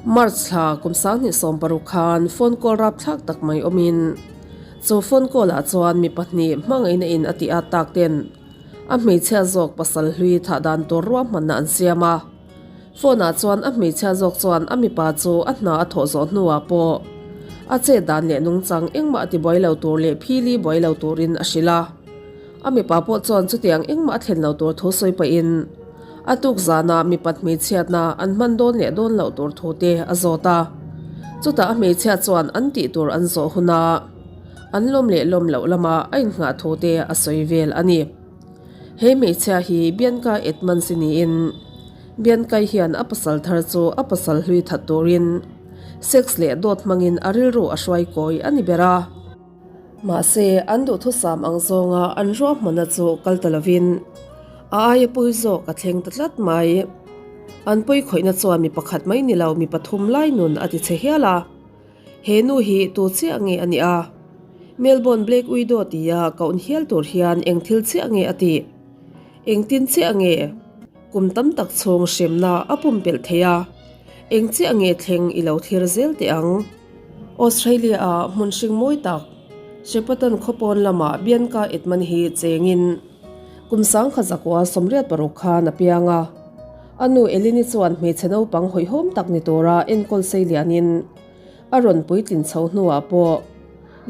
March thla kum 2016 khan phone call rapthlak tak mai awmin chu phone call ah chuan mi pahnih hmangaihna in a tih at tak ten a hmeichhia zawk pasal hlui thah dan tur ruahmanna an siam a. Phone ah chuan a hmeichhia zawk chuan a mipa chu a hna a thawh zawh hnuah pawh a chet dan leh nungchang engmah a ti buai lo tur leh phili buai lo turin a hrilh a. A mipa pawh chuan chutiang engmah a thlen lo tur thu sawi pahin a tuk zanah mipat hmeichhiatna an hman dawn leh dawn loh tur thu te a zawt a. Chutah a hmeichhia chuan an tih tur an zawh huna an lawm leh lawm loh lama a innghah thu te a sawi vel a ni. He hmeichhia hi Bianca Edmonds i niin Biancai hian a pasal thar chu a pasal hlui that turin sex leh dawt hmangin a rilru a hruai kawi a ni ber a. Mahse, an duhthusam ang zawnga an ruahmanna chu kal ta lovin a aia pui zawk a thleng ta tlat mai. An pawi khawihna chuan mi pakhat mai ni lo mi pathum lai nun a ti chhe hial a. He nu hi tu chiah nge a nih a? Melbourne Black Widow tia koh hial tur hian eng thil chiah nge a tih? Engtin chiah nge kum tam tak chhung hremna a pumpelh thei a? Eng chiah nge thleng i lo thlir zel teh ang? Australia-a hmun hring mawi tak Shepparton khawpawn lamah Bianca Edman hi chengin kum sangkhat zakua 86 khan a piang a. A nu Eleni chuan hmeichhe naupang hawihhawm tak ni tura enkawl sei lianin a rawn puitlin chho hnuah pawh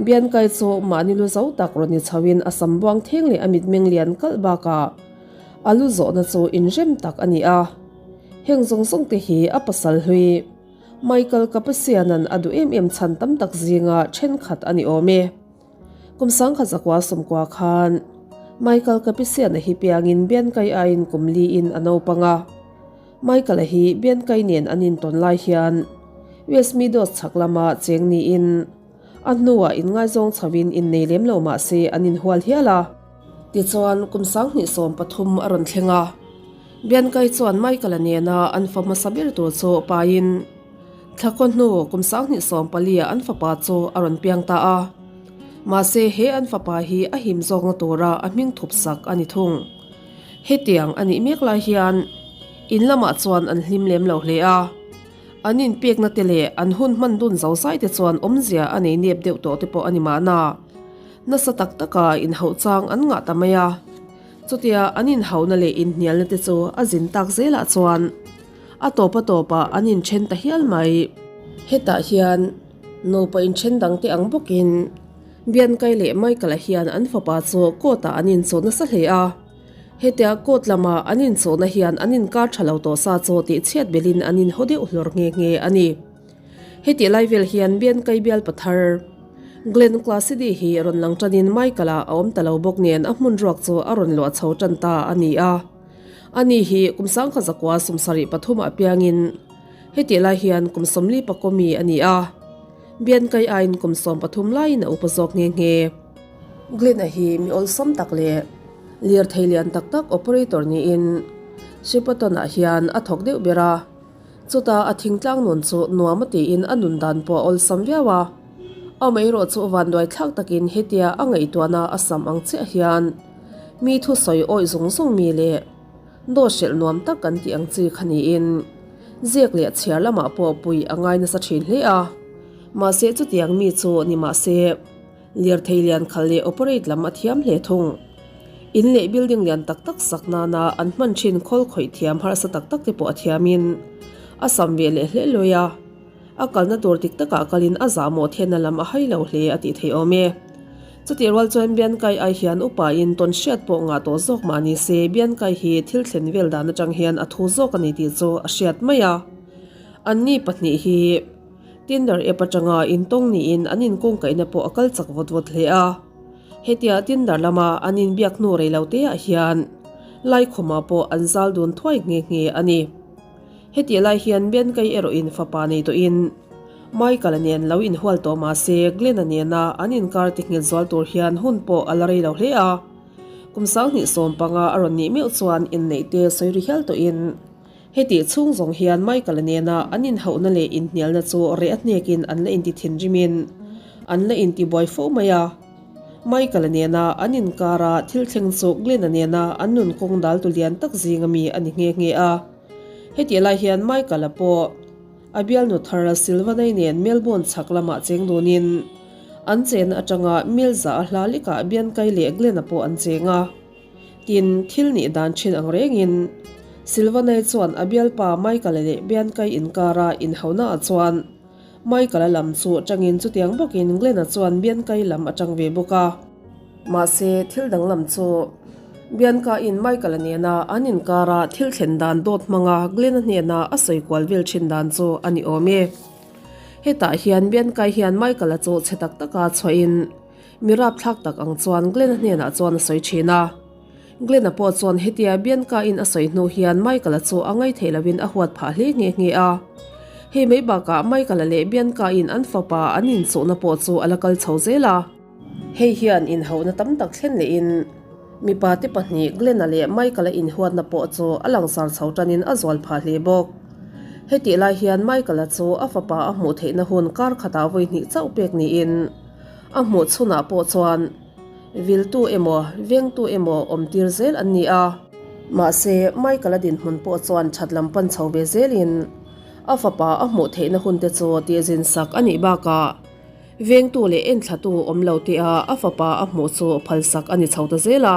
Bianca-i chu mahni lu zo tak rawn ni chhoin a sam buang theng leh a mitmeng lian kalh bakah a lu zawhna chu inrem tak a ni a. Heng zawng zawng te hi a pasal hlui. Michael Kapasianan a duh em em chhan tam tak zinga thenkhat a ni awm e. Kum 1990 khan Michael Kapisiana hi piangin Biankai aiin kum liin a naupang a. Michael-a hi Biankai nen an intawn lai hian West Meadows chhak lama cheng niin a hnuah inngaizawng chhoin innei lem lo mah se an inhual hial a. Tichuan kum 2013 a rawn thleng a. Biankai chuan Michael-a nena an fa hmasa ber tur chu paiin thlakaw hnu kum 2014-ah an fapa chu a rawn piang ta a. Mahse he an fapa hi a him zawkna tura a hming thup sak a ni thung. Hetiang a nih mek lai hian in lamah chuan an hlim lem lo hle a. An inpekna te leh an hun hman dun zo zai te chuan awmzia a nei nep deuh tawh te pawh a ni mahna. Nasa tak taka inhauh chang an ngah ta mai a. Chutia an inhauna leh inhnialna te chu a zin tak zelah chuan a tawp a tawpah an inthen ta hial mai. Hetah hian nupa inthen dangte ang bawkin Biankai leh Michael-a hian an fapa chu court-ah an inchawh nasa hle a. Hetia court lama an inchawhna hian an inkar tha lo tawh sa chu tihchhiat belin an inhaw deuh hlawr nghe nghe a ni. Hetih lai vel hian Biankai bial pathar Glenn Clasidy hi rawn lang tanin Michael-a a awm ta lo bawk nen a hmun ruak chu a rawn luah chho tan ta a ni a. Ani hi kum 1973 ah piangin hetih lai hian kum 40 pakawmi a ni a. Biankai aiin kum 13 laiin a upa zawk nghe nghe. Glenn-a hi mi awlsam tak leh lirthei lian tak tak operator niin Shepparton-ah hian a thawk deuh ber a. Chutah a thingtlang nun chu nuam a tiin a nun dan pawh a awlsam viau a. Amaherawh chu vanduai thlak takin hetia a ngaihtuahna a sam ang chiah hian mi thusawi awih zung zung mi leh dawt hrelh nuam tak kan tih ang chi kha niin ziak leh chhiar lamah pawh pui a ngai nasa thin hle a. Mahse chutiang mi chu ni mahse. Lirthei lian khalh leh operate lam a thiam hle thung. In leh building lian tak tak sak nana an hman thin khawl khawih thiam harsa tak tak te pawh a thiamin a sam ve leh hle lawi a. A kalna tur dik takah kalin a zahmawh thianna lam a hai lo hle a tih theih awm e. Chutih rual chuan Biankai ai hian upain tawn hriat pawh ngah tawh zawk mah ni se Biankai hi thil thlen vel dan atang hian a thu zawk a ni tih chu a hriat mai a. Anni pahnih hi. Tinder app atanga intawng niin an inkungkaihna pawh a kal chak vawt vawt hle a. Hetia Tinder lama an inbiak hnu rei lo teah hian Laikhawma pawh an zal dun thuai nghe nghe a ni. Hetih lai hian Biankai erawhin fapa nei tawhin Michael-a nen lo inhual tawh mah se Glenn-a nena an inkar tihnghet zual tur hian hun pawh a la rei lo hle a. Kum 2015 a rawn nih meuh chuan inneih te sawi ri hial tawhin Hetih chhung zawng hian Michael-a nena an inhauhna leh inhnialna chu reh a hnekin an la inti thinrimin an la intibuai fo mai a. Michael-a nena an inkara thil thleng chu Glenn-a nena an nun kawng dal tu lian tak zinga mi a ni nghe nghe a. Hetih lai hian Michael-a pawh. A bialnu thar Silvanai nen Melbourne chhak lamah cheng dunin an chenna atanga mil za a hla lekah Bianca-i leh Glenn-a pawh an cheng a. Tin, thil nih dan thin ang rengin Silvanai chuan a bialpa Michael-a leh Bianca-i inkara inhauhnaah chuan Michael-a lam chu tangin chutiang bawkin Glenn-a chuan Bianca-i lam a tang ve bawk a. Mahse, thil danglam chu Bianca-in Michael-a nena an inkara thil thlen dan dawt hmanga Glenn-a hnena a sawi kual vel thin dan chu a ni awm e. Hetah hian Bianca-i hian Michael-a chu chhe tak taka chhuahin mi rapthlak tak ang chuan Glenn-a hnenah chuan a sawi thin a. Glenn-a pawh chuan hetia Bianca-in a sawi hnu hian Michael-a chu a ngaithei loin a huat phah hle nghe nghe a. Hei mai bakah Michael-a leh Bianca-in an fapa an inchuhna pawh chu a la kal chho zel a. Hei hian inhauhna tam tak thlen lehin mipa te pahnih Glenn-a leh Michael-a inhuatna pawh chu a langsar chho tanin a zual phah hle bawk. Hetih lai hian Michael-a chu a fapa a hmuh theihna hun kar khatah vawi hnih chauh pek niin a hmuh chhunah pawh chuan Viltu emaw, vengtu emaw awm tir zel an ni a. Mahse, Michael-a dinhmun pawh chuan that lam pan chho ve zelin a fapa a hmuh theihna hunte chu tihzin sak a nih bakah vengtu leh enthlatu awm lo tia a fapa a hmuh chu phalsak a ni chho ta zel a.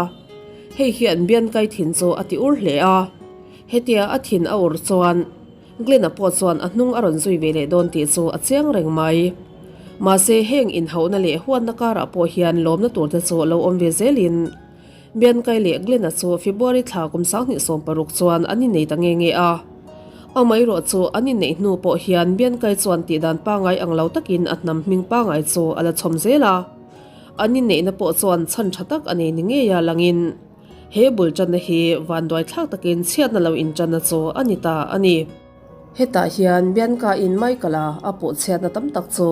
Hei hian Biankai thin chu a ti ur hle a. Hetia a thin a ur chuan Glenn-a pawh chuan a hnung a rawn zui ve leh dawn tih chu a chiang reng mai. Mahse, heng inhauhna leh huatna karah pawh hian lawmna turte chu lo awm ve zelin Bianca-i leh Glenn-a chu February thla kum 2016 chuan an innei ta nge nge a. Amaherawh chu an inneih hnu pawh hian Bianca-i chuan tihdan pangngai ang lo takin a hnam hming pangngai chu a la chhawm zel a. An inneihna pawh chuan chhan tha tak a nei ni ngeia langin He bul tanna hi vanduai thlak takin chhiatna lo intanna chu a ni ta a ni. Hetah hian Bianca-in Michael-a a puh chhiatna tam tak chu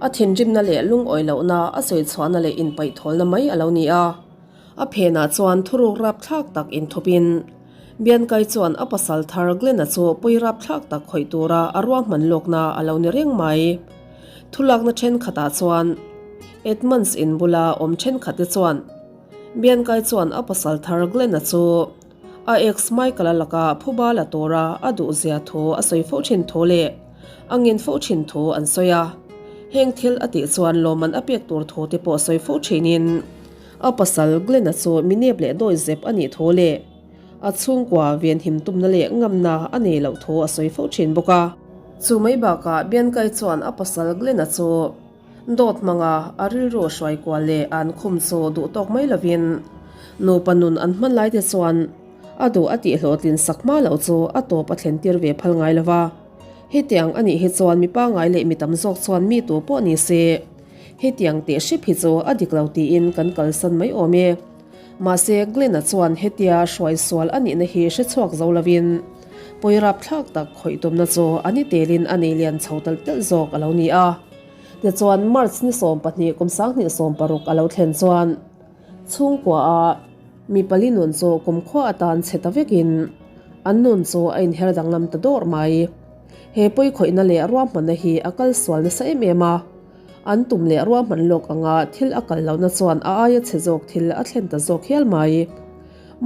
a thinrimna leh lungawi lohna a sawi chhuahna leh inpaihthawlna mai a lo ni a. A phenah chuan thuruk rapthlak tak inthupin Bianca-i chuan a pasal thar Glenn-a chu pawi rapthlak tak khawih tura a ruahman lawkna a lo ni reng mai. Thulakna thenkhatah chuan Edmunds in bula awm thenkhatte chuan Bianca-i chuan a pasal thar Glenn-a chu a ex Michael-a laka phuba la tura a duhzia thu a sawi fo thin thu leh a ngen fo thin thu an sawi a. Heng thil a tih chuan lawmman a pek tur thu te pawh sawi fo thinin a pasal Glenn-a chu mi nep leh dawi zep a nih thu leh a chhungkua venhim tumna leh ngamna a nei loh thu a sawi fo thin bawk a. Chu mai bakah Bianca-i chuan a pasal Glenn-a chu Dawt hmanga a rilru hruai kual leh an khum chu duh tawk mai lovin nupa nun an hman lai te chuan a duh a tih hlawhtlin sak hma loh chu a tawp a thlen tir ve phal ngai lo va. Hetiang a nih hi chuan mi pangngai leh mi tam zawk chuan mi tu pawh ni se hetiang teh hrep hi chu a dik lo tiin kan kalsan mai awm e. Mahse Glenn-a chuan hetia hruai sual a nihna hi hre chhuak zo lovin pawi rapthlak tak khawih tumna chu a ni telin a nei lian chho talh telh zawk a lo ni a. Tichuan March ni 12 kum 2016 a lo thlen chuan chhungkua a mi pali nun chu kumkhua atan chhe ta vekin an nun chu a inher danglam ta dawr mai. He pawikhawihna leh ruahmanna hi a kal sual nasa em em a, an tum leh ruahman lawk anga thil a kal lohna chuan a aia chhe zawk thil a thlen ta zawk hial mai.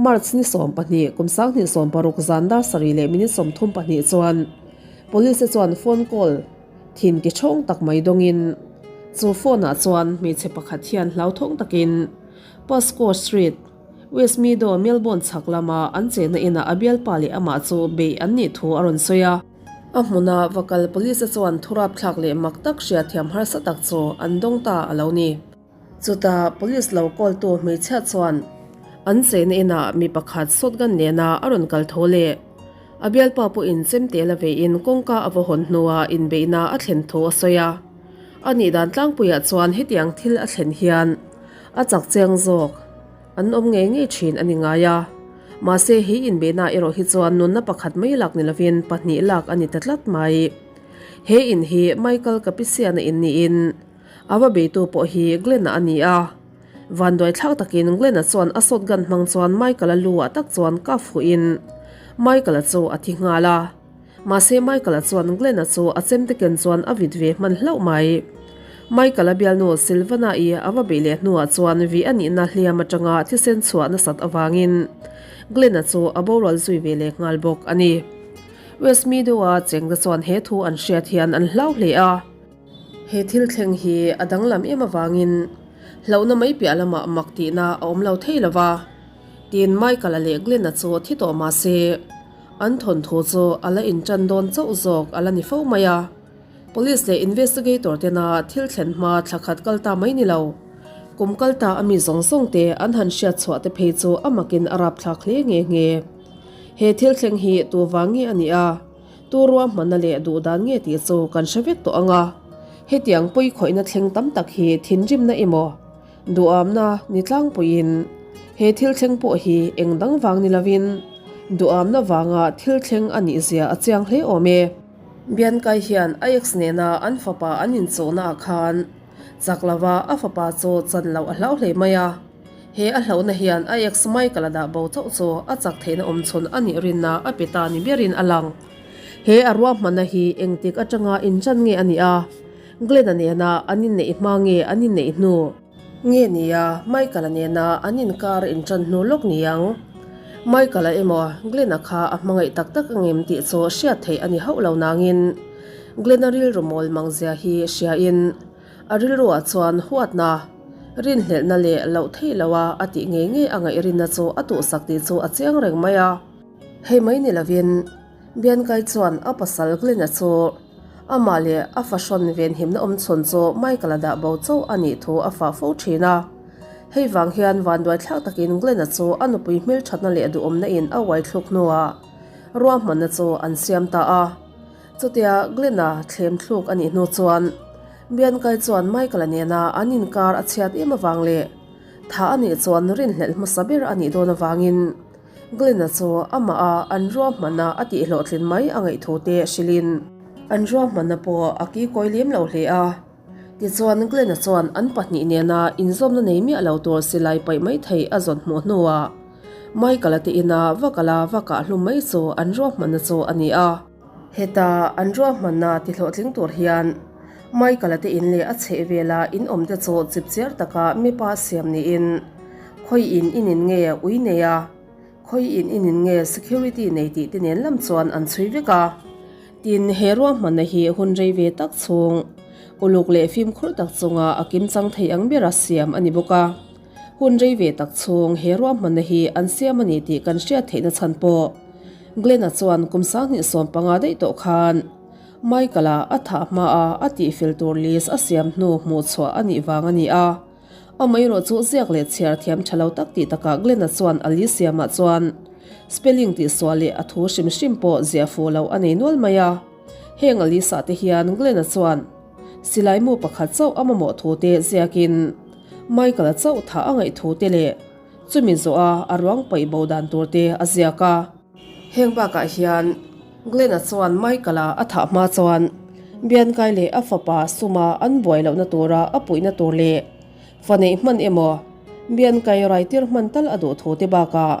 March ni 12 kum 2016 zan dar sarih leh minute 32 chuan Police te chuan phone call Thin ti thawng tak mai dawngin chu phone ah chuan hmeichhe pakhat hian hlauthawng takin Pasco Street, West Meadow, Melbourne chhak lama an chenna inah a bialpa leh amah chu beih an nih thu a rawn sawi a. A hmuna va kal police te chuan thurapthlak leh mak tak hriatthiam harsa tak chu an dawng ta a lo ni. Chutah police lo kawltu hmeichhia chuan an chenna inah mi pakhat shotgun nena a rawn kal tho leh a bialpa pawhin chemte la veiin kawngka a va hawn hnuah inbeihna a thlen thu a sawi a. A nih dan tlangpuiah chuan hetiang thil a thlen hian a chak chiang zawk an awm ngei ngei thin a ni ngai a. Mahse he inbeihna erawh hi chuan nunna pakhat mai lak ni lovin pahnih lak a ni ta tlat mai. He in hi Michael Kapisiana in niin A va beitu pawh hi Glenn-a a ni a. Vanduai thlak takin Glenn-a chuan a shotgun hmang chuan Michael-a lu-ah tak chuan kap fuhin Michael-a chu a thi nghal a. Mahse Michael-a chuan Glenn-a chu a chemte ken chuan a vit ve hman hlauh mai. Michael-a bialnu Silvana-i a va beih leh hnuah chuan vih a nihna hliam atanga thisen chhuah nasat avangin Glenn-a chu a boral zui ve leh nghal bawk a ni. West Meadow-a chengte chuan he thu an hriat hian an hlau hle a. He thil thleng hi a danglam em avangin hlauhna mai piah lamah mak tihna a awm lo thei lo va. Tin, Michael-a leh Glenn-a chu thi tawh mah se, an thawnthu chu a la inṭan dawn chauh zawk a la ni fo mai a. Police leh investigator tena thil thlen hma thla khat kal ta mai ni lo. Kum kal ta a mi zawng zawng te an han hriat chhuah te phei chu a makin a rapthlak hle nghe nghe. He thil thleng hi tu vang nge a nih a, tu ruahmanna leh duh dan nge tih chu kan hre vek tawh ang a. Hetiang pawikhawihna thleng tam tak hi thinrimna emaw, duhamna ni tlangpuiin he thil thleng pawh hi eng dang vang ni lovin duhamna vanga thil thleng a nih zia a chiang hle awm e. Biankai hian a ex nena an fapa an inchawhna ah khan chak lova a fapa chu chan loh a hlau hle mai a. He a hlauhna hian a ex Michael a dah bo chauh chu a chak theihna awm chhun a nih rinna a pe ta ni berin a lang. He a ruahmanna hi engtik atanga inṭan nge a nih a, Glenn-a nena an inneih hma nge an inneih hnu? Nge nia, Michael-a nena an inkar inṭan hnu lawk ni ang? Michael-a emaw Glenn-a kha a hmangaih tak tak angem tih chu hriat theih a ni hauh lo nangin Glenn-a rilru mawl mang zia hi hriain a rilruah chuan huatna, rinhlelhna leh loh theih loha a tih ngei ngei a ngaih rinna chu a tuhsak tih chu a chiang reng mai a. Hei mai ni lovin Biankai chuan a pasal Glenn-a chu Amah leh a fahrawn venhimna awm chhawn chu Michael-a dah bo chauh a nih thu a fah fo thin a. Hei vang hian vanduaithlak takin Glenn-a chu a nupui hmelthatna leh duhawmna in a uai thluk hnuah ruahmanna chu an siam ta a. Chutia Glenn-a thlem thluk a nih hnu chuan Bianca-i chuan Michael-a nena an inkar a chhiat em avang leh thah a nih chuan rinhlelh hmasa ber a nih dawn avangin Glenn-a chu amah a an ruahmanna a tihhlawhtlin mai a ngaih thu te hrilhin an ruahmanna pawh a kikawi lem lo hle a. Tichuan Glenn-a chuan an pahnih nena inzawmna nei miah lo tur silai paih mai theih a zawn hmuh hnuah Michael-a te ina va kal a va kah hlum mai chu an ruahmanna chu a ni a. Heta an ruahmanna tihlawhtling tur hian Michael-a te in leh a chhehvela in awm te chu chipchiar taka mipa siam niin khawi in inin nge ui nei a, khawi in inin nge security nei tih te nen lam chuan an chhui vek a. Tin, he ruahmanna hi hun rei ve tak chhung uluk leh fimkhur tak chunga a kimchang thei ang bera siam a ni bawk a. Hun rei ve tak chhung he ruahmanna hi an siam a ni tih kan hriat theihna chhan pawh Glenn-a chuan kum 2015 daih tawh khan Michael-a a thah hmaa a tihfel tur list a siam hnu hmuh chhuah a nih vang a ni a. Amaherawh chu ziak leh chhiar thiam tha lo tak tih takah Glenn-a chuan a list siamah chuan spelling tihsual leh a thu hrim hrim pawh ziah fuh loh a nei nual mai a. Heng a list-ah te hian Glenn-a chuan silai mu pakhat chauh a mamawh thu te ziakin Michael-a chauh thah a ngaih thu te leh chumi zawha a ruang paih bo dan tur te a ziak a. Heng bakah hian Glenn-a chuan Michael-a a thah hma chuan Bianca-i leh a fapa Suma an buai lohna tura a puihna tur leh fa neih hman emaw Bianca-i raitir hman tal a duh thu te bakah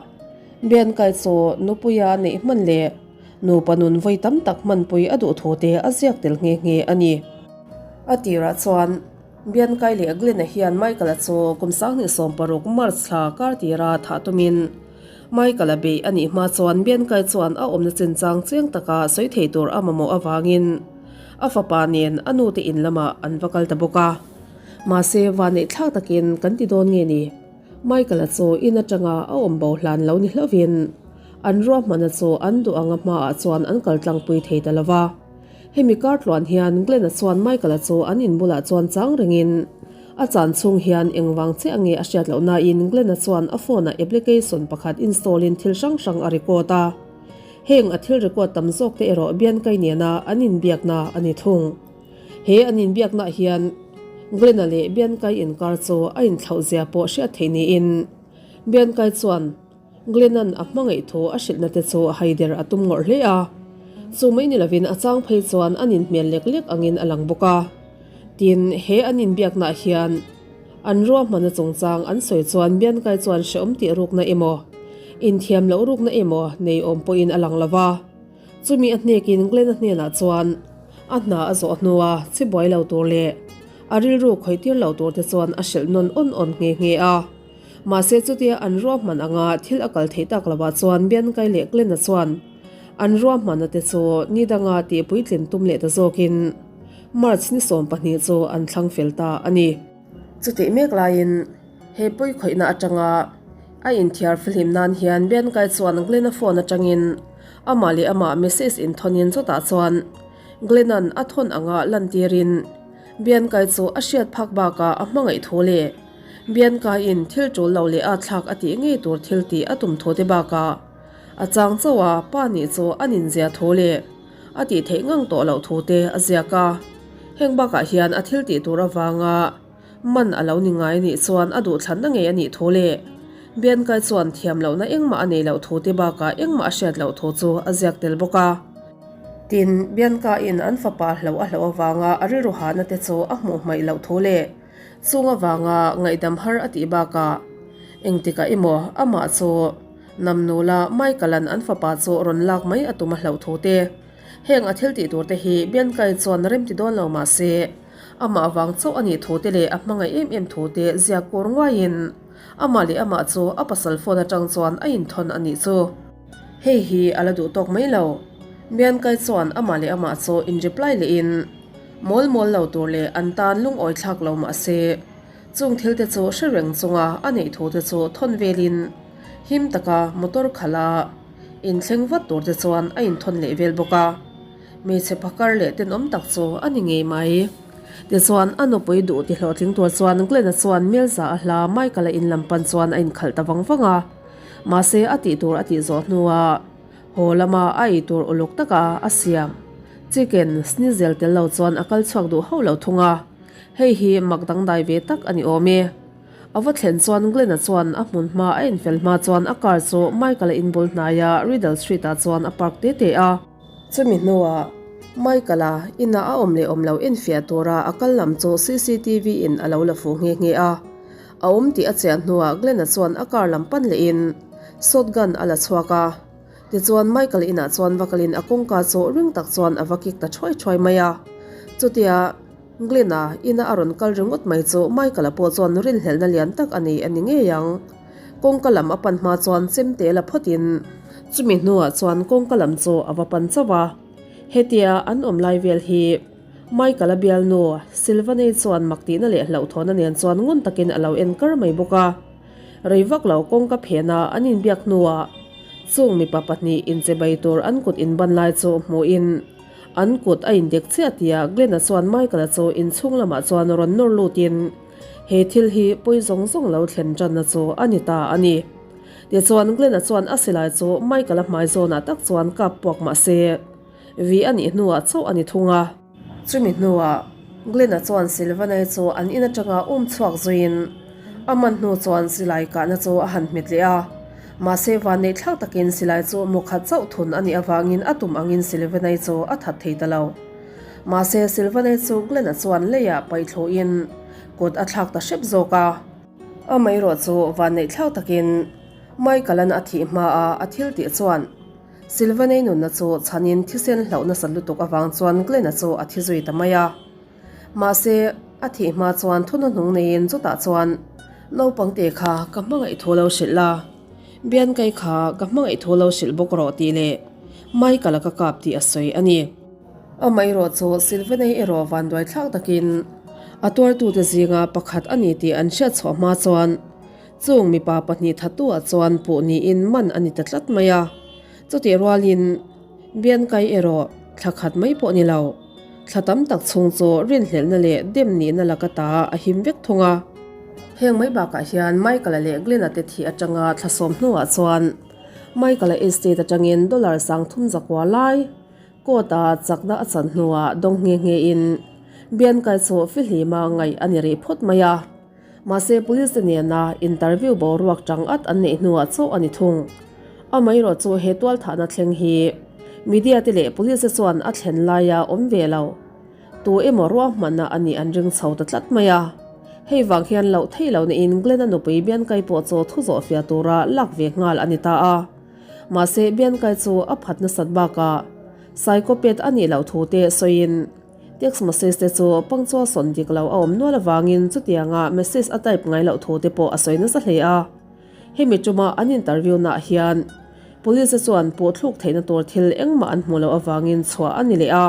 Bianca-i chu nupuia neih hman leh nupa nun vawi tam tak hmanpui a duh thu te a ziak tel nghe nghe a ni. A tirah chuan Bianca-i leh Glenn-a hian Michael-a chu kum 2016 March thla kar tira thah tumin Michael-a beih a nih hma chuan Bianca-i chuan a awmna chinchang chiang taka sawi thei tur a mamawh avangin a fapa nen a nute in lamah an va kal ta bawk a. Mahse, vanneih thlak takin kan ti dawn nge ni? Michael-a chu in atanga a awm bo hlan lo ni hlauhin an ruahmanna chu an duh anga hmaah chuan an kal tlangpui thei ta lo va. Hemi kar tluan hian Glenn-a chuan Michael-a chu an in bulah chuan chang rengin a chan chhung hian engvang chiah nge a hriat loh nain Glenn-a chuan a phone-ah application pakhat install-in thil hrang hrang a record a. Heng a thil record tam zawk te erawh Bianca-i nena an inbiakna a ni thung. He an inbiaknaah hian Glenn-a leh Bianca-i inkar chu a inthlauh zia pawh hriat theih niin Bianca-i chuan Glenn-a'n a hmangaih thu a hrilhna te chu a haider a tum ngawrh hle a. Chu mai ni lovin a chang phei chuan an inhmel lek lek angin a lang bawk a. Tin, he an inbiaknaah hian an ruahmanna chungchang an sawi chuan Bianca-i chuan hrehawm tih rukna emaw, inthiam loh rukna emaw nei awm pawhin a lang lo va. Chumi a hnekin Glenn-a hnenah chuan a hna a zawh hnua chibuai lo tur leh a rilru khawihtir lo tur te chuan a hrilh nawn awn awn nghe nghe a. Mahse chutia an ruahman anga thil a kal theih tak lovah chuan Bianca-i leh Glenn-a chuan. An ruahmanna te chu ni danga tih puitlin tum leh ta zawkin March ni 12 chu an thlang fel ta a ni. Chutih mek laiin he pawi khawihna atanga a inthiar fihlim nan hian Bianca-i chuan Glenn-a phone atangin amah leh amah message inthawnin chutah chuan Glenn-a'n a thawn anga lantirin Bianca-i chu a hriat phak bakah a hmangaih thu leh Bianca-in thil tul lo leh a thlak a tih ngei tur thil tih a tum thu te bakah a chang chauh a, pa nih chu a ninzia thu leh a tih theih ngang tawh loh thu te a ziak a. Heng bakah hian a thil tih tur avanga man a lo ni ngai nih chuan a duhthlanna ngei a nih thu leh Bianca chuan thiam lohna engmah a nei loh thu te bakah engmah a hriat loh thu chu a ziak tel bawk a. Tin, Bianca in an fapa hloh a hloh avanga a rilru hahna te chu a hmuh hmaih loh thu leh chung avanga ngaihdam har a tih bakah engtikah emaw amah chu Namnula Michael-a'n an fapa chu rawn lak mai a tum a hloh thu te. Heng a thil tih tur te hi Bianca-i chuan rem ti dawn lo mah se, amah vang chauh a nih thu te leh a hmangaih em em thu te ziak kur nguaiin amah leh amah chu a pasal phone atang chuan a inthawn a nih chu. Hei hi a la duh tawk mai lo. Bianca-i chuan amah leh amah chu in reply lehin mawl mawl lo tur leh an tan lungawi thlak lo mah se, chung thil te chu hre reng chunga a neih thu te chu thawn velin him taka motor khalh a Inthleng vat tur te chuan a inthawn leh vel bawk a, hmeichhe phakar leh tenawm tak chu a ni ngei mai. Tichuan, a nupui duh ti hlawhtling tur chuan Glenn-a chuan Milza a hla Michael-a in lam pan chuan a inkhalh ta vang vang a. Mahse, a tih tur a tih zawh hnuah haw lama a ei tur uluk taka a siam chicken schnitzel tel lo chuan a kal chhuak duh hauh lo thung a. Hei hi mak dangdai ve tak a ni awm e. A va thlen chuan Glenn-a chuan a hmun hma a infel hma chuan a car chu Michael-a inbul hnaia Riddle Street-ah chuan a park te te a. Chumi hnuah Michael-a inah a awm leh awm lo enfiah tura a kal lam chu cctv in a lo la fuh nghe nghe a. A awm tih a chian hnuah Glenn-a chuan a car lam pan lehin shotgun a la chhuak a. Tichuan Michael-a inah chuan va kalin a kawngka chu ring tak chuan a va kik ta thuai thuai mai a. Chutia. Glenn-a ina a rawn kal ringawt mai chu Michael-a pawh chuan rinhlelhna lian tak a nei a ni ngei ang. Kawngka lam a pan hma chuan chemte la phawtin chumi hnuah chuan kawngka lam chu a va pan chauh a. Hetia an awm lai vel hi Michael-a bialnu Sylvaney chuan mak tihna leh hlauhthawhna nen chuan ngun takin a lo en kar mai bawk a. Rei vak lo kawngka phena an inbiak hnuah chung mipa pahnih inchebei tur an kut inban lai chu hmuhin, An kut a indek chiah tia Glenn-a chuan Michael-a chu inchhung lamah chuan rawn nawr lutin he thil hi pawi zawng zawng lo thlen tanna chu a ni ta a ni. Tichuan Glenn-a chuan a silai chu Michael-a hmai zawnah tak chuan kap puak mah se vi a nih hnuah chauh a ni thung a. Chumi hnuah Glenn-a chuan Silvanei chu an in atanga um chhuak zuiin a man hnu chuan silai kahna chu a han hmet leh a. Mahse vanneih thlak takin silai chu mu khat chauh thun a nih avangin a tum angin Silvanei chu a that thei ta lo. Mahse Silvanei chu Glenn-a chuan leiah paih thluhin kut a thlak ta hrep zawk a. Amaherawh chu vanneih thlak takin Michael-a'n a thih hmaa a thil tih chuan Silvanei nunna chu chhanin thisen hlauh nasat lutuk avang chuan Glenn-a chu a thi zui ta mai a. Mahse, a thih hma chuan thuna hnung neiin chutah chuan naupangte kha ka hmangaih thu lo hrilh la, Biankai kha ka hmangaih thu lo hrilh bawk rawh tih leh Michael-a ka kap tih a sawi a ni. Amaherawh chu Silvanei erawh vanduai thlak takin a tuartute zinga pakhat a ni tih an hriat chhuah hma chuan chung mipa pahnih thattuah chuan puh niin man a ni ta tlat mai a. Chutih rualin Biankai erawh thla khat mai pawh ni lo. Thla tam tak chhung chu rinhlelhna leh dem nihna laka ta a him vek thung a. Heng mai bakah hian Michael-a leh Glenn-a te thih atanga thla sawm hnuah chuan Michael-a estate atangin dollar 30 zakua lai court-a chakna a chan hnuah dawng nghe nghe-in Bianca-i chu fihlima ngaih a ni rih phawt mai a. Mahse police te nena interview boruak tang at an neih hnuah chauh a ni thung. Amaherawh chu he tualthahna thleng hi media te leh police te chuan a thlen laia awm ve lo. Tu emaw ruahmanna a nih an ring chho ta tlat mai a. Hei vang hian loh theih loh niin Glenn-a nupui Bianca-i pawh chu thu zawh fiah tura lak ve nghal a ni ta a. Mahse Bianca-i chu a phat nasat bakah psychopath a nih loh thu te sawiin, Text message te chu punctual sawn dik lo a awm nual avangin chutianga message a type ngai loh thu te pawh a sawi nasa hle a. Hemi tuma an interview naah hian. Police te chuan puhthluk theihna tur thil engmah an hmuh loh avangin chhuah a ni leh a.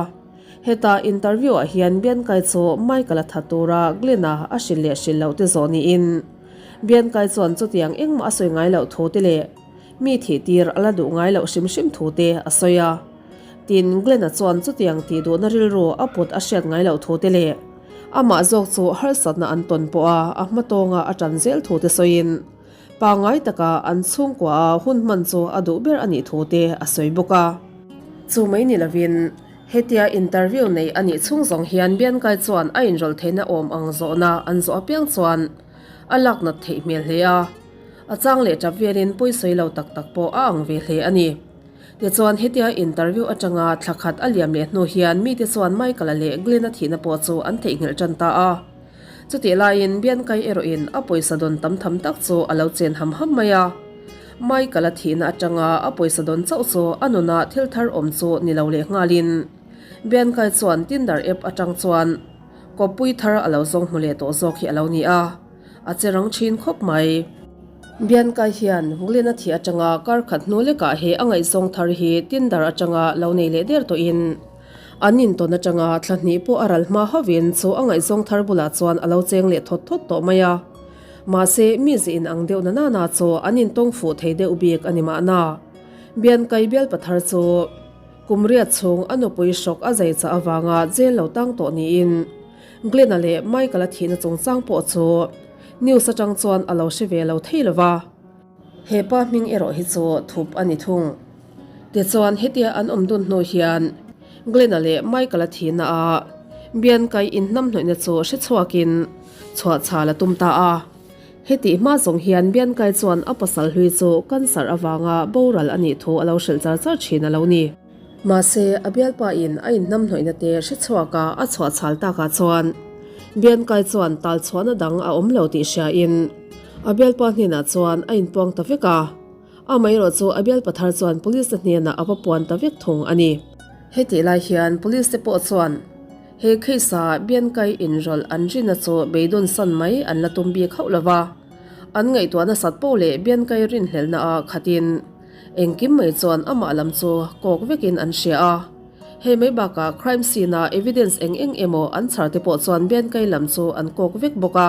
Heta interview ah hian Bianca-i chu Michael-a that tura Glenn-a a hrilh leh hrilh loh te zawh niin Bianca-i chuan chutiang engmah a sawi ngai loh thu te leh mi thih tir a la duh ngai loh hrim hrim thu te a sawi a. Tin, Glenn-a chuan chutiang tih duhna rilru a put a hriat ngai loh thu te leh amah zawk chu harsatna an tawn pawh a a hmatawnga a tan zel thu te sawiin Pangngai taka an chhungkua a hun hman chu a duh ber a nih thu te a sawi bawk a. Chu mai ni lovin, hetia interview nei a nih chhung zawng hian Biankai chuan a inrawlh theihna awm ang zawhna an zawh apiang chuan a lak nat theih hmel hle a. A chang leh tap velin pawisawi lo tak tak pawh a ang ve hle a ni. Tichuan hetia interview atanga thla khat a liam leh hnu hian mite chuan Michael-a leh Glenn-a thihna pawh chu an theihnghilh tan ta a. Chutih laiin Biankai erawhin a pawisa dawn tam tham tak chu a lo chen ham ham mai a. Michael-a thihna atanga a pawisa dawn chauh chu a nunah thil thar awm chu ni lo leh nghalin Biankai chuan Tinder app atang chuan kawppui thar a lo zawng hmu leh tawh zawk hi a lo ni a, a che rang thin khawp mai. Biankai hian Glenn-a thih atanga kar khat hnu lekah he a ngaihzawng thar hi Tinder atanga lo nei leh der tawhin An intawn atanga thla hnih pawh a ral hma hovin chu a ngaihzawng thar bulah chuan a lo cheng leh thawt thawt tawh mai a. Mahse, mi zih in ang deuh na nana chu an intawng fuh thei deuh bik a ni mahna. Biankai bial pathar chu kum riat chhung a nupui hrawk a zai chah avanga jail lo tang tawh niin Glenn-a leh Michael-a thihna chungchang pawh chu news atang chuan a lo hre ve lo thei lo va. He pa hming erawh hi chu thup a ni thung. Tichuan hetia an awm dun hnu hian Glenn-a leh Michael-a thihna ah Bianca-i inhnamhnawihna chu hre chhuakin chhuah chhal a tum ta a. Hetih hma zawng hian Bianca-i chuan a pasal hlui chu cancer avanga boral a nih thu a lo hrilh char char thin a lo ni. Mahse, a bialpa-in a inhnamhnawihna te hre chhuaka a chhuah chhal takah chuan Bianca-i chuan tal chhuahna dang a awm lo tih hriain a bialpa hnenah chuan a inpuang ta vek a. Amaherawh chu a bialpa thar chuan police te hnenah a va puan ta vek thung a ni. Hetih lai hian police te pawh chuan he case a Bianca-i inrawlh an rinna chu beidawn san mai an la tum bik hauh lo va, an ngaihtuah nasat poh leh Bianca-i rinhlelhna ah khatin engkim mai chuan amah lam chu kawk vekin an hria a. Hei mai bakah crime scene a evidence eng eng emaw an chhar te pawh chuan Bianca-i lam chu an kawk vek bawk a.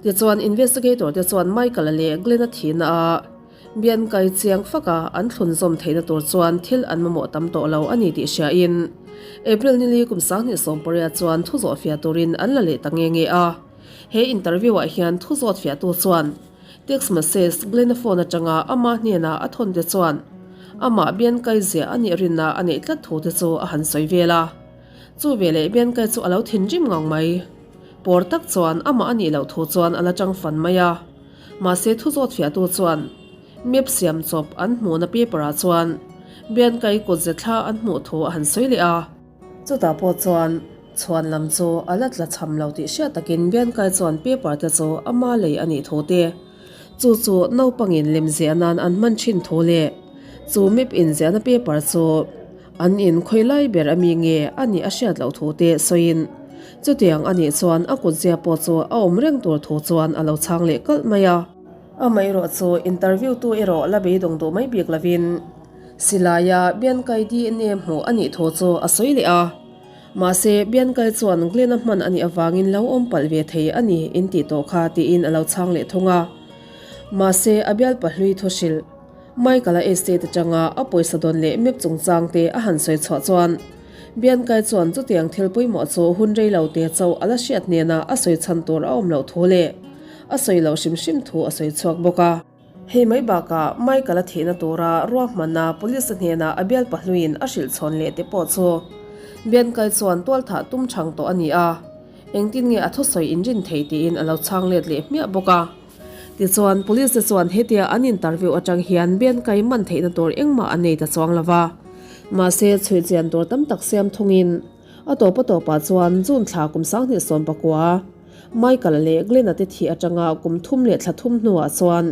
Tichuan investigator te chuan Michael-a leh Glenn-a thihna a Bianca-i chiang fak a, an thlunzawm theihna tur chuan thil an mamawh tam tawh lo a ni tih hriain April nili kum 2018 chuan thu zawh fiah turin an la leh ta nge nge a. He interview ah hian thu zawt fiahtu chuan text message Glenn-a phone atanga ama hnena a thawn te chuan amah Bianca-i ziah a nih rinna a neih tlat thu te chu a han sawi vel a. Chu veleh Bianca-i chu a lo thinrim ngang mai. Pawr tak chuan amah a nih loh thu chuan a la chang fan mai a. Mahse thu zawt fiahtu chuan map siam chawp an hmuhna paper ah chuan Bianca-i kutze thla an hmuh thu a han sawi leh a. Chutah pawh chuan chhuan lam chu a la tla cham lo tih hriat takin Bianca-i chuan paper te chu ama lei a nih thu te, chu chu naupangin lem ziah nan an hman thin thu leh chu map inziahna paper chu An in khawi lai ber a mi nge a nih a hriat loh thu te sawiin chutiang a nih chuan a kutzia pawh chu a awm reng tur thu chuan a lo chhang leh kalh mai a. Amaherawh chu interview tu erawh la beidawng duh mai bik lovin silaia Biankai DNA hmuh a nih thu chu a sawi leh a. Mahse Biankai chuan Glenn-a hman a nih avangin lo awm palh ve thei a ni in tih tawh kha tiin a lo chhang leh thung a. Mahse a bialpa hlui thu hrilh. Michael-a estate atanga a pawisa dawn leh map chungchang te a han sawi chhuah chuan Bianca-i chuan chutiang thil pawimawh chu hun rei lo te chauh a la hriat hnenah a sawi chhan tur a awm loh thu leh a sawi loh hrim hrim thu a sawi chhuak bawk a. Hei mai bakah Michael-a thihna tura ruahmanna police-a hnenah a bialpa hluiin a hrilh chhawn leh te pawh chu Bianca-i chuan tualthah tum chhang tawh a ni a, engtin nge a thusawi inrin thei tiin a lo chhang let leh hmiah bawk a. Tichuan, Police te chuan hetia an interview atang hian Bianca-i man theihna tur engmah an nei ta chuang lo va. Mahse, chhuih chian tur tam tak siam thungin a tawp a tawpah chuan June thla kum 2019 Michael leh Glenn-a te thih atanga kum thum leh thla thum hnuah chuan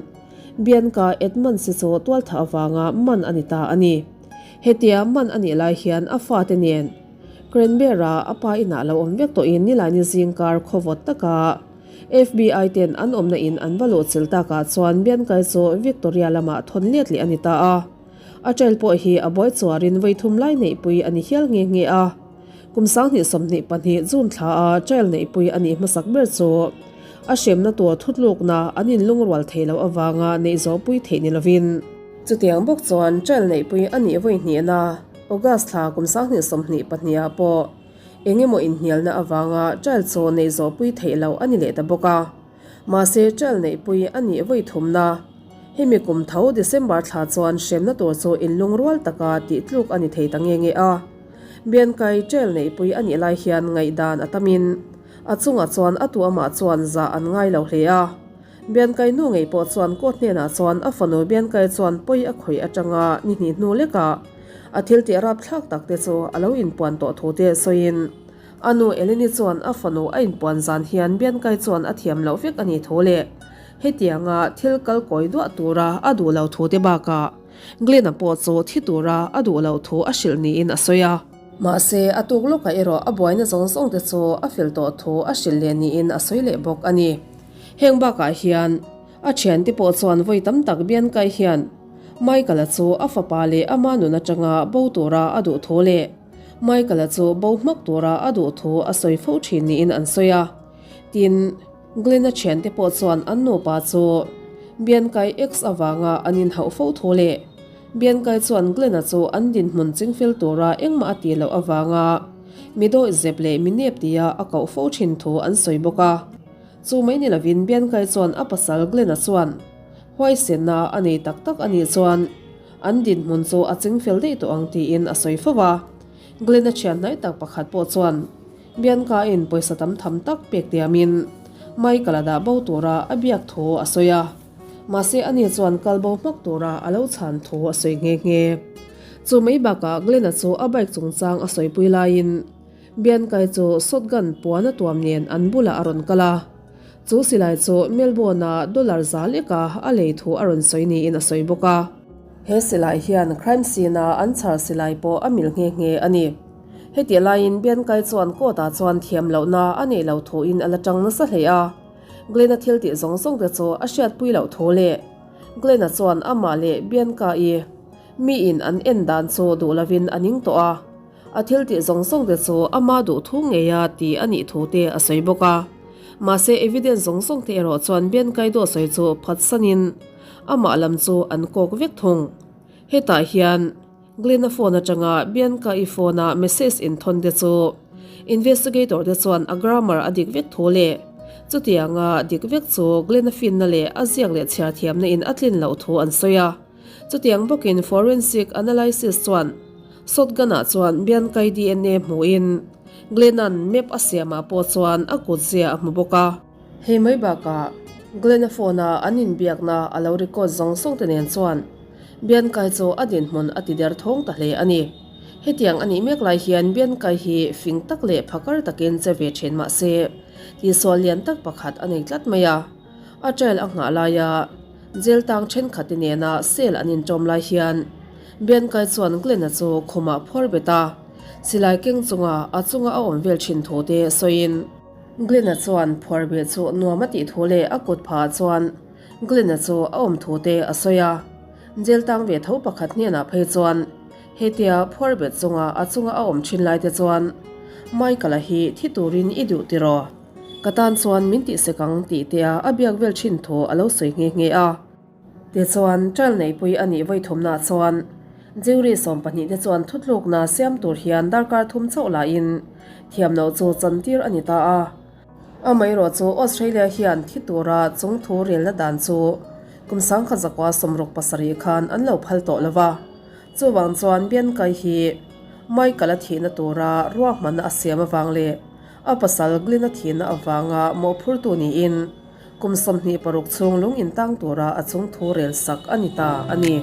Bianca Edmonds-i chu tualthah avanga man a ni ta a ni. Hetia man a nih lai hian a fate nen Cranberra a pa inah lo awm vek tawhin Nilaini zingkar khawvawt taka FBI ten an awmna in an va luh chil takah chuan Bianca-i chu Victoria lamah thawn let leh a ni ta a. A trial pawh hi a buai chuarin vawi thum lai neihpui a ni hial nghe nghe a. Kum 2022 June thla a trial neihpui a nih hmasak ber chu a hremna tur thutlukna an inlungrual thei loh avanga neih zawhpui theih ni lovin, Chutiang bawk chuan trial neihpui a nih vawi hnihna August thla kum 2022 ah pawh eng emaw inhnialna avanga trial chu neih zawhpui theih loh a ni leh ta bawk a. Mahse trial neihpui a nih vawi thumna hemi kum tho December thla chuan hremna tur chu inlungrual taka tih tluk a ni thei ta nge nge a. Biankai trial neihpui a nih lai hian ngaihdan a tamin a chungah chuan a tu amah chuan zah an ngai lo hle a. Biankai nu ngei pawh chuan court hnenah chuan a fanu Biankai chuan pawi a khawih atanga ni hnih hnu lekah a thil tih rapthlak tak te chu a lo inpuan tawh thu te sawiin A nu Eleni chuan a fanu a inpuan zan hian Biankai chuan a thiam loh vek a nih thu leh hetianga thil kal kawi duah tura a duh lo thu te bakah Glenn-a pawh chu thi tura a duh loh thu a hrilh niin a sawi a. Mahse, a tuk lawkah erawh a buaina zawng zawng te chu a fel tawh thu a hrilh leh niin a sawi leh bawk a ni. Heng bakah hian a thiante pawh chuan vawi tam tak Biankai hian Michael-a chu a fapa leh ama nun atanga bo tura a duh thu leh Michael-a chu bo hmak tura a duh thu a sawi fo thin niin an sawi a. Tin, Glenn-a thiante pawh chuan an nupa chu Biankai ex avanga an inhauh fo thu leh Biankai chuan Glenn-a chu an dinhmun chingfel tura engmah a tih loh avanga mi dawih zep leh mi nep tia a koh fo thin thu an sawi bawk a. Chu mai ni lovin Biankai chuan a pasal Glenn-a chuan huaisenna a nei tak tak a nih chuan An dinhmun chu a ching fel daih tawh ang tiin a sawi fo a. Glenn-a thian hnai tak pakhat pawh chuan Bianca-in pawisa tam tham tak pek tiamin Michael-a dah bo tura a biak thu a sawi a. Mahse ani chuan kal bo hmak tura a lo chhan thu a sawi nghe nghe. Chu mai bakah Glenn-a chu a bike chungchang a sawipui laiin Bianca-i chu shotgun puan a tuam nen an bulah a rawn kal a. Chu silai chu Melbourne-a dollar za leka a lei thu a rawn sawi niin a sawi bawk a. He silai hian crime scene-a an chhar silai pawh a mil nghe nghe a ni. Heti laiin Bianca-i chuan court-ah chuan thiam lohna a neih loh thuin a la tang nasa hle a. Glenn-a thil tih zawng zawng te chu a hriatpui loh thu leh Glenn-a chuan amah leh Bianca-i miin an en dan chu duh lovin a ning tawh a. A thil tih zawng zawng te chu ama duh thu ngeia ti a nih thu te a sawi bawk a. Mahse evidence zawng zawng te erawh chuan Biankai dawh sawi chu phatsanin amah lam chu an kawk vek thung. Hetah hian Glenn-a phone atanga Bianca-i phone-a message inthawn te chu investigator te chuan a grammar a dik vek thu leh chutianga dik vek chu Glenn-a finna leh a ziak leh chhiar thiamna in a tlin loh thu an sawi a. Chutiang bawkin forensic analysis chuan Shotgun-ah chuan Bianca-i DNA hmuhin Glenn-a'n map a siamah pawh chuan a kutzia a hmu bawk a. Hei mai bakah Glenn-a phone-a an inbiakna a lo record zawng zawng te nen chuan Bianca-i chu a dinhmun a ti der thawng ta hle a ni. Hetiang a nih mek lai hian Bianca-i hi fing tak leh phakar takin che ve thin mah se tihsual lian tak pakhat a nei tlat mai a. A trial a nghah laia jail tang thenkhat te nena cell an inṭawm lai hian Bianca chuan Glenn-a chu khumah phuar bet a, silai keng chunga a chunga a awm vel thin thu te sawiin. Glenn-a chuan phuar beh chu nuam a tih thu leh a kut phah chuan Glenn-a chu a awm thu te a sawi a. Jail tang ve tho pakhat hnenah phei chuan hetia phuar bet chunga a chunga a awm thin lai te chuan Michael-a hi thi turin i duh tiraw? Ka tan chuan min tih sek ang tih te a a biak vel thin thu a lo sawi nghe nghe a. Tichuan, trial neihpui a nih vawithumnaah chuan jury 12 te chuan thutlukna siam tur hian darkar thum chauh lahin thiam loh chu chantir a ni ta a. Amaherawh chu Australia hian thi tura chung thu relna dan chu kum 1967 khan an lo phal tawh lo va. Chuvang chuan Bianca-i hi Michael-a thihna tura ruahmanna a siam avang leh A pasal Glenn-a thihna avanga mawhphurtu niin kum 26 chhung lung intang tura a chung thu rel sak a ni ta a ni.